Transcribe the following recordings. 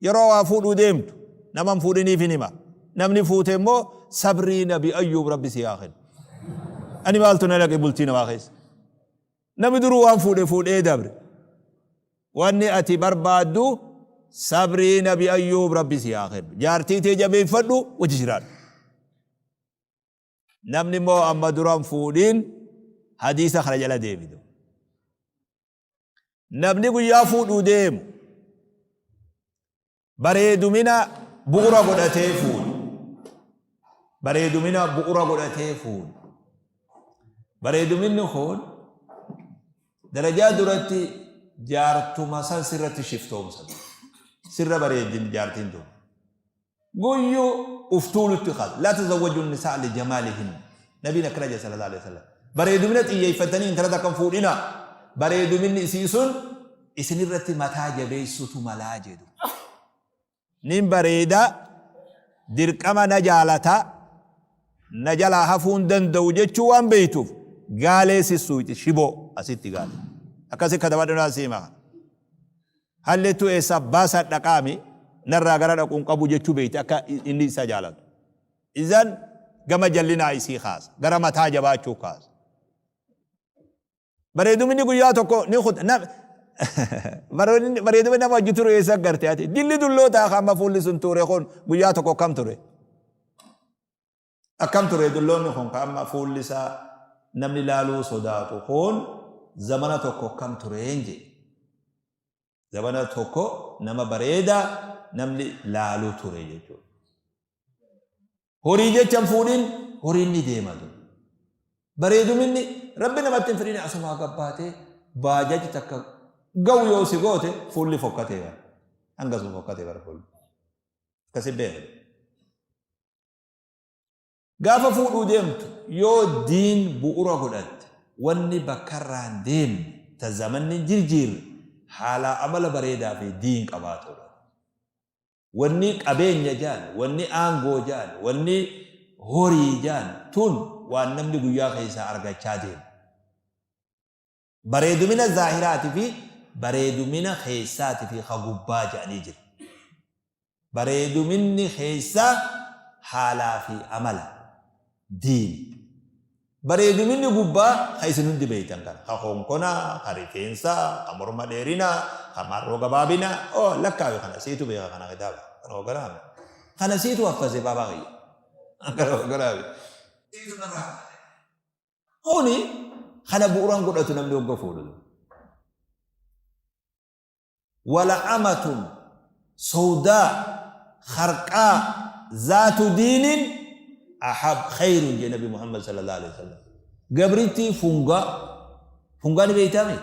Yeroo waa fuudhuu deemtu nama hin fuudhiniif hin hima. Namni fuute immoo sabrii Nabi Ayyuub Rabbi si haa kennu. Ani maaltu na dhaqe bultii namaa keessa. Namni duruu waan fuudhe fuudhee dabre. Wanni ati barbaaddu sabrii Nabi Ayyuub Rabbi si haa kennu. Jaartii tee jabeeffadhu, wajji jiraadhu. Namni immoo amma dura hin fuudhin hadiisa kana jala deebitu. Namni guyyaa fuudhuu deemu bareedumina bu'ura godhatee fuudhu. Bareedumina bu'ura godhatee fuudhu. Bareeduminni kun darajaa duratti jaartuma san sirratti shiftoomsa. Sirra bareeddin jaartiin tun. Guyyu uf tuulutti kaasa. Laa tazawwaju nisaa li jamaalihin. Nabiin akkana jedhe sallallahu alaihi wasallam. Bareedumina xiyyeeffattanii intala takka hin fuudhinaa. Bareeduminni isii sun isinirratti mataa jabeessutu malaa jedhu. Nin bareeda, dirqama na jaalata, na jalaa hafuu hin danda'u jechuu waan beektuuf gaalee sissuuyti shiboo asitti gaalee. Akkasi katabadhu naa siima. Hallettuu eessaa baasaa dhaqaami narraa gara dhaqu hin qabu jechuu beekti akka inni isa jaalatu. Izan gama jallinaa isii kaasa. Gara mataa jabaachuu kaasa. Bareeduminni guyyaa tokko ni kuta. Bareedumni nama wajji turu eessa garte ati? Dilli dullootaa kan amma fuulli sun ture kun guyyaa tokko akkam ture? Akkam ture dulloonni kun ka amma fuulli isaa namni laaluu sodaatu kun zamana tokko akkam tureen jedhe. Zamana tokko nama bareedaa namni laaluu ture jechuudha. Horii jecha hin fuudhin, horiin ni deema ture. Bareeduminni Rabbi namatti hin fidin, asumaa gabbaatee baajaji takka ga'u yoo si goote fuulli fokkatee bara. Hanga sun fokkatee bara fuulli. Akkasi beeku. Gaafa fuudhuu deemtu yoo diin bu'ura godhatte, wanni bakkarraa hin deemne, ta zamanni hin jirjiirre, haalaa amala bareedaa fi diin qabaatuudha. Wanni qabeenya ja'an, wanni aangoo ja'an, wanni horii ja'an tun waan namni guyyaa keessaa argachaa deemu. Bareedumina zaahiraati fi bareedumina keessaati fi ka gubbaa jedhanii jira. Bareeduminni keessaa haalaa fi amala, diini. Bareeduminni gubbaa ka isin hundi beeytan kana. Ka konkonaa, ka rifeensaa, ka morma dheerinaa, ka marroo gabaabinaa. Oh, lakkaawi kana siitu beeka kana kitaaba. Kana hogganaami. Kana siitu haffase baabaa kiyya. Kana hogganaami. Siitu narraa haffase. Kuni kana bu'uran godhatu namni hogga fuudhu. Wala amatun sawdaa kharqaa zaatu diinin ahab khayrun jee Nabi Muhammad sallallahu alaihi wasallam. Gabrittii fungaa, fungaa ni beeytaami?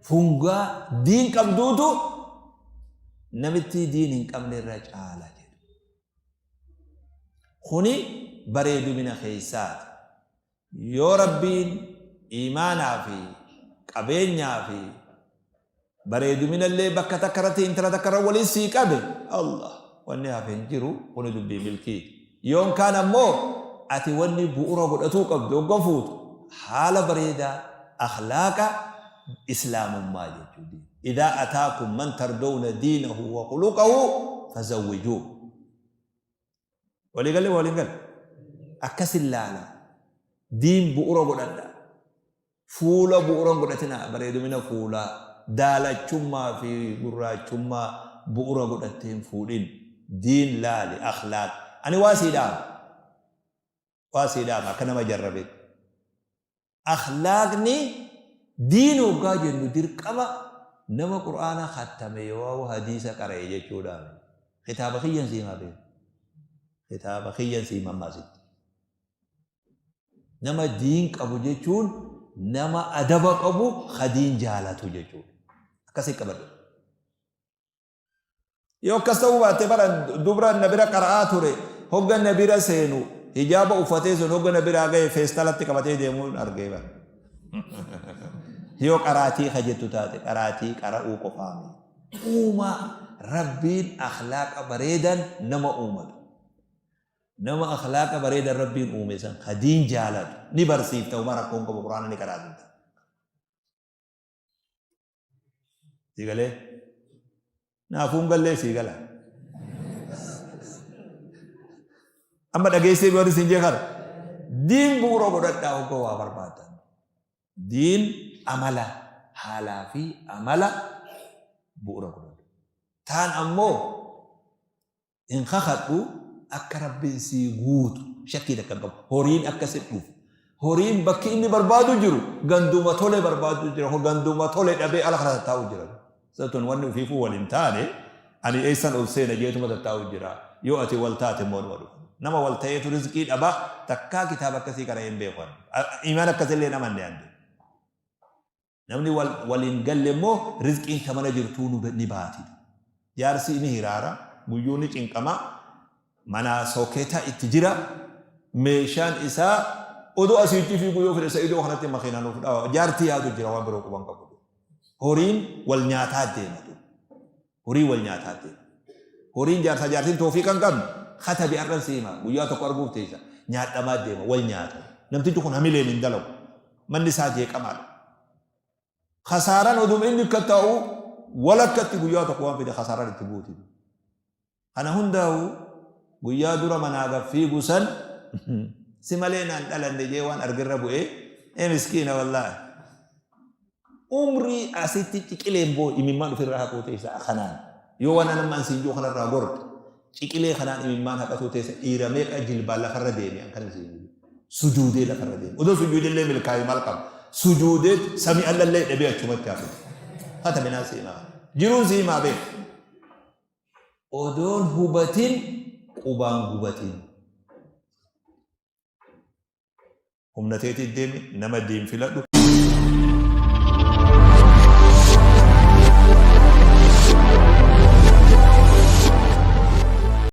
Fungaa diin qabduutu namittii diin hin qabne irra caala jedhu. Kuni bareedumina keessaati. Yoo Rabbiin iimaanaa fi qabeenyaa fi bareeduminallee bakka takka irratti intala takka irra waliin sii qabe, Allah, wanni hafe hin jiru, kuni dubbii milkiiti. Yoon kaan ammoo ati wanni bu'ura godhatuu qabdu hogga fuutu haala bareedaa, akhlaaqa islaamummaa jechuudha. Idaa ataakum man tardawna diinahu wa khuluqahu fazawwijuuh. Walii galle waliin galle. Akkasin laala. Diin bu'ura godhadha. Fuula bu'ura hin godhatina, bareedumina fuulaa, daalachummaa fi gurraachummaa bu'ura godhattee hin fuudhin. Diin laali, akhlaaq. Ani waa sii dhaama. Waa sii dhaama akka nama jarrabetti. Akhlaaqni diin hoggaa jennu dirqama nama Qur'aana khattame yookaa hadiisa qara'e jechuudhaa miti. Kitaaba kiyyan sii himaa beeki. Kitaaba kiyyan sii hima amma asitti. Nama diin qabu jechuun nama adaba qabu ka diin jaalatu jechuudha. Akkasii qabadhu. Yoo akkas ta'uu baatte bara dubra na bira qara'aa ture, hogga na bira seenu hijaaba uffatee sun hogga na biraa gahe feestalatti qabatee deemuun argee bara. Yoo qaraatii ka jettu taate qaraatii qara'uu qofaa miti. Uumaa Rabbiin akhlaaqa bareedan nama uumatu. Nama akhlaaqa bareedan Rabbiin uume san ka diin jaalatu ni barsiifta, homaa rakkoon qabu, Qur'aana ni qaraasifta. Sii galee? Naafuu hin gallee sii gala. Amma dhageessee warri isin jee kana. Diin bu'uura godhadhaa hogga waa barbaadan. Diin amala haalaa fi amala bu'uura godhadhu. Taan ammoo hin kakadhu akka Rabbiin sii guutu shakkii takka hin qabu. Horiin akka si dhufu. Horiin bakki inni barbaadu jiru ganduma tole barbaadu jira. Ganduma tole dhabee ala kana tattaa'u jira. Satun wanni ufiifuu wal hin taane ani eessan ol seena jeetuma tattaa'u jira. Yoo ati wal taate immoo numa dhufa. Nama wal ta'eetu rizqii dhaba takkaa kitaaba akkasii qara'ee hin beeku. Imaan akkasillee hin amanne ani. Namni wal waliin galle immoo rizqiin ta mana jirtuu nu ni baati. Jaarsi ni hiraara, guyyuu ni cinqama, manaa sooketa itti jira, meeshaan isaa odoo asiitti fiiguu yoo fedhe sa'idoo kanatti makiinaa nuuf dhawa. Jaartii yaadu jira waan biroo quban qabu. Horiin wal nyaataa deema. Horii wal nyaataa deema. Horiin jaarsaa jaartiin toofiiqa hin qabne katabi har'an si hima guyyaa tokko arguuf teessa nyaadhamaa deema wal nyaata. Namtichi kun hamileen hin dalagu. Manni isaa jeeqamaadha. Kasaaraan oduma inni akka taa'u walakkatti guyyaa tokko waan fide kasaaraan itti buuti. Kana hundaa'u guyyaa dura manaa gad fiigu san si malee naan dhalanne jee waan argerra bu'ee ee miskiina wallaahi. Umrii asitti ciqileen boo imimmaan ofirraa haquu teessa kanaan yoo waan anamma an siin jiru kanarraa gorte ciqilee kanaan imimmaan haqatuu teessa dhiira meeqa jilbaan lafarra deeme an kana siin jiru sujuudee lafarra deeme odoo sujuudellee milkaa'e maal qaba sujuudee samii allallee dhabee achumatti hafe hata minaa siimaa jiruun siimaa beeku Odoon hubatin qubaan gubatin. Humna teetii deemi nama diin filadhu.